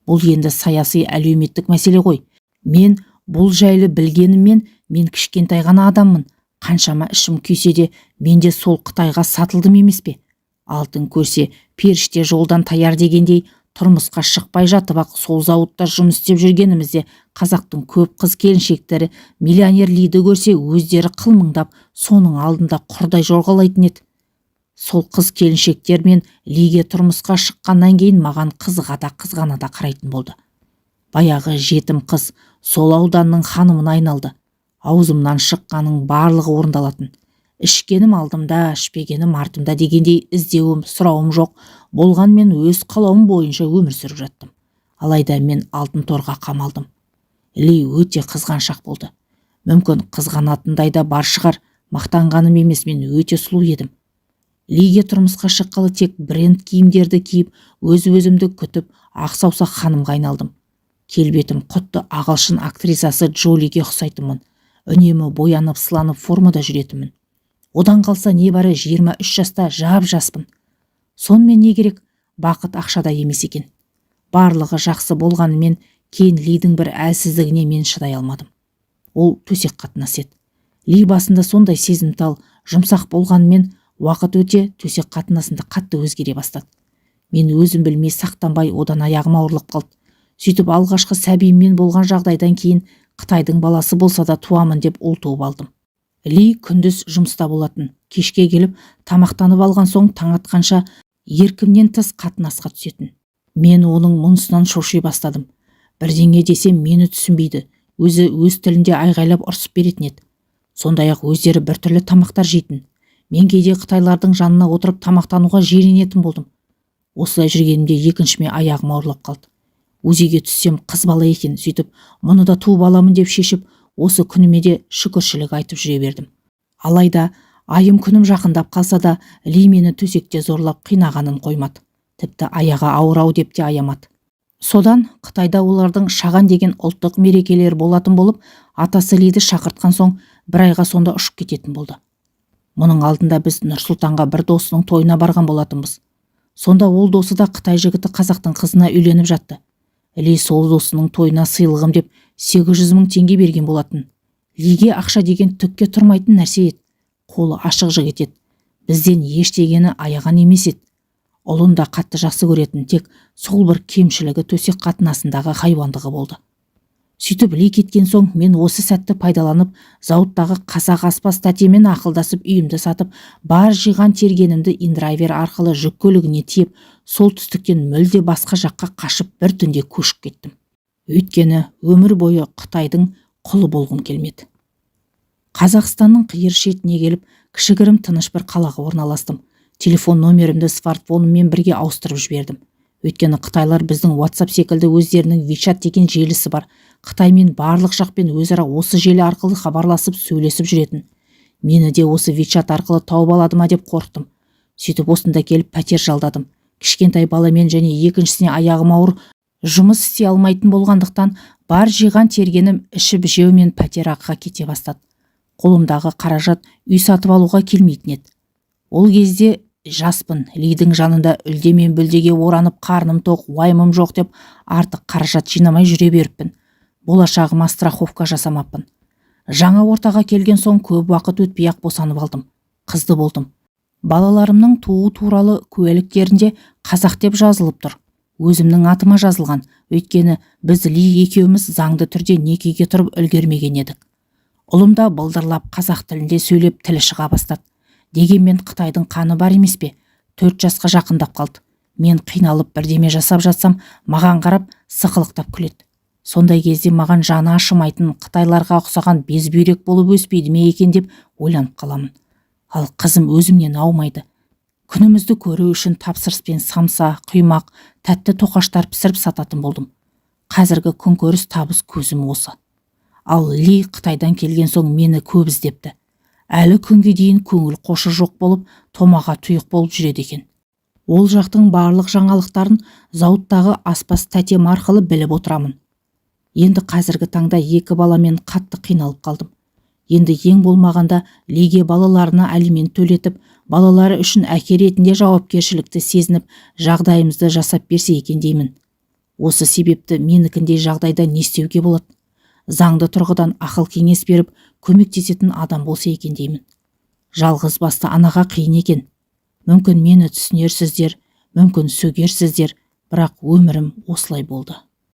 A: Бұл енді саяси әлеуметтік мәселе ғой. Мен бұл жайлы білгеніммен, мен кішкентай ғана адаммын. Қаншама ішім күйсе де, мен де сол Қытайға сатылдым емес пе? Алтын көрсе, періште жолдан таяр дегендей, тұрмысқа шықпай жатып-ақ сол зауытта жұмыс істеп жүргенімізде қазақтың көп қыз келіншектері миллионер Лиді көрсе, өздері қылмыңдап, соның алдында құрдай жорғалайтын еді. Сол қыз келіншектер мен Лиге тұрмысқа шыққаннан кейін маған қызыға да қызғана да қарайтын болды. Баяғы жетім қыз сол ауданның ханымына айналды. Аузымнан шыққанның барлығы орындалатын. Ішкенім алдымда, ішпегенім артымда дегендей іздеуім, сұрауым жоқ. Болғанмен өз қалауым бойынша өмір сүріп жаттым. Алайда мен алтын торға қамалдым. Ли өте қызғаншақ болды. Мүмкін қызғанатындай да бар шығар, мақтанғаным емес, мен өте сұлу едім. Лиге тұрмысқа шыққалы тек бренд киімдерді киіп, өз-өзімді күтіп, ақ саусақ ханымға айналдым. Келбетім құтты ағылшын актрисасы Джолиге ұқсайтынмын. Үнемі боянып, сыланып формада жүретінмін. Одан қалса небәрі 23 жаста жап-жаспын. Сонымен не керек, бақыт ақшада емес екен. Барлығы жақсы болғанымен кейін Лидің бір әлсіздігіне мен шыдай алмадым. Ол төсек қатынас еді. Ли басында сондай сезімтал, жұмсақ болғанымен уақыт өте төсек қатынасында қатты өзгере бастады. Мен өзім білмей сақтанбай одан аяғым ауырлап қалды. Сөйтіп алғашқы сәбиіммен болған жағдайдан кейін Қытайдың баласы болса да туамын деп ұл туып алдым. Ли күндіз жұмыста болатын. Кешке келіп тамақтанып алған соң таң атқанша еркімнен тыс қатынасқа түсетін. Мен оның мұнысынан шоши бастадым. Бірдеңе десем мені түсінбейді. Өзі өз тілінде айғайлап ұрсып беретін еді. Сондай-ақ өздері біртүрлі тамақтар жейтін. Мен кейде қытайлардың жанына отырып тамақтануға жиренетін болдым. Осылай жүргенімде екіншіме аяғым ауырлап қалды. УЗИге түссем, қыз бала екен. Сөйтіп, мұны да туып аламын деп шешіп, осы күніме де шүкіршілік айтып жүре бердім. Алайда айым күнім жақындап қалса да, Ли мені төсекте зорлап қинағанын қоймады. Тіпті аяғы ауыр-ау деп те аямады. Содан Қытайда олардың Шаған деген ұлттық мерекелері болатын болып, атасы Лиді шақыртқан соң бір айға сонда ұшып кететін болды. Мұның алдында біз Нұр-Сұлтанға бір досының тойына барған болатынбыз. Сонда ол досы да қытай жігіті қазақтың қызына үйленіп жатты. Ли сол досының тойына сыйлығым деп 800 мың теңге берген болатын. Лиге ақша деген түкке тұрмайтын нәрсе еді. Қолы ашық жігіт еді. Бізден ештегені аяған емес еді. Ұлын да қатты жақсы көретін, тек сол бір кемшілігі төсек қатынасындағы хайуандығы болды. Сөйтіп, Ли кеткен соң мен осы сәтті пайдаланып, зауыттағы қазақ аспаз тәтемен ақылдасып, үйімді сатып, бар жиған тергенімді индрайвер арқылы жүк көлігіне тиеп, солтүстіктен мүлде басқа жаққа қашып, бір түнде көшіп кеттім. Өйткені өмір бойы Қытайдың құлы болғым келмеді. Қазақстанның қиыр шетіне келіп, кішігірім тыныш бір қалаға орналастым. Телефон номерімді смартфоныммен бірге ауыстырып жібердім. Өйткені қытайлар біздің WhatsApp секілді өздерінің WeChat деген желісі бар. Қытаймен барлық жақпен өзара осы желі арқылы хабарласып, сөйлесіп жүретін. Мені де осы WeChat арқылы тауып алады ма деп қорықтым. Сөйтіп, осында келіп пәтер жалдадым. Кішкентай баламен және екіншісіне аяғым ауыр, жұмыс істей алмайтын болғандықтан, бар жиған тергенім ішіп жеу мен пәтер ақыға кете бастады. Қолымдағы қаражат үй сатып алуға келмейтін еді. Ол кезде жаспын, Лидің жанында үлде мен бүлдеге оранып, қарным тоқ, уайымым жоқ деп артық қаражат жинамай жүре беріппін. Болашағыма страховка жасамаппын. Жаңа ортаға келген соң көп уақыт өтпей ақ босанып алдым. Қызды болдым. Балаларымның туу туралы куәліктерінде қазақ деп жазылып тұр. Өзімнің атыма жазылған. Өйткені біз Ли екеуміз заңды түрде некеге тұрып үлгермеген едік. Ұлым да былдырлап қазақ тілінде сөйлеп, тілі шыға бастады. Дегенмен қытайдың қаны бар емес пе? 4 жасқа жақындап қалды. Мен қиналып бірдеме жасап жатсам, маған қарап сықылықтап күледі. Сондай кезде маған жаны ашымайтын, қытайларға ұқсаған безбүйрек болып өспейді ме екен деп ойланып қаламын. Ал қызым өзімнен аумайды. Күнімізді көру үшін тапсырыспен самса, құймақ, тәтті тоқаштар пісіріп сататын болдым. Қазіргі күнкөріс табыс көзім осы. Ал Ли Қытайдан келген соң мені көп іздепті. Әлі күнге дейін көңіл қошы жоқ болып, томаға тұйық болып жүреді екен. Ол жақтың барлық жаңалықтарын зауыттағы аспаз тәтем арқылы біліп отырамын. Енді қазіргі таңда екі баламен қатты қиналып қалдым. Енді ең болмағанда Лиге балаларына алимент төлетіп, балалары үшін әке ретінде жауапкершілікті сезініп, жағдайымызды жасап берсе екен деймін. Осы себепті менікіндей жағдайда не істеуге болады? Заңды тұрғыдан ақыл кеңес беріп, көмектесетін адам болса екен деймін. Жалғыз басты анаға қиын екен. Мүмкін мені түсінерсіздер, мүмкін сөгерсіздер, бірақ өмірім осылай болды.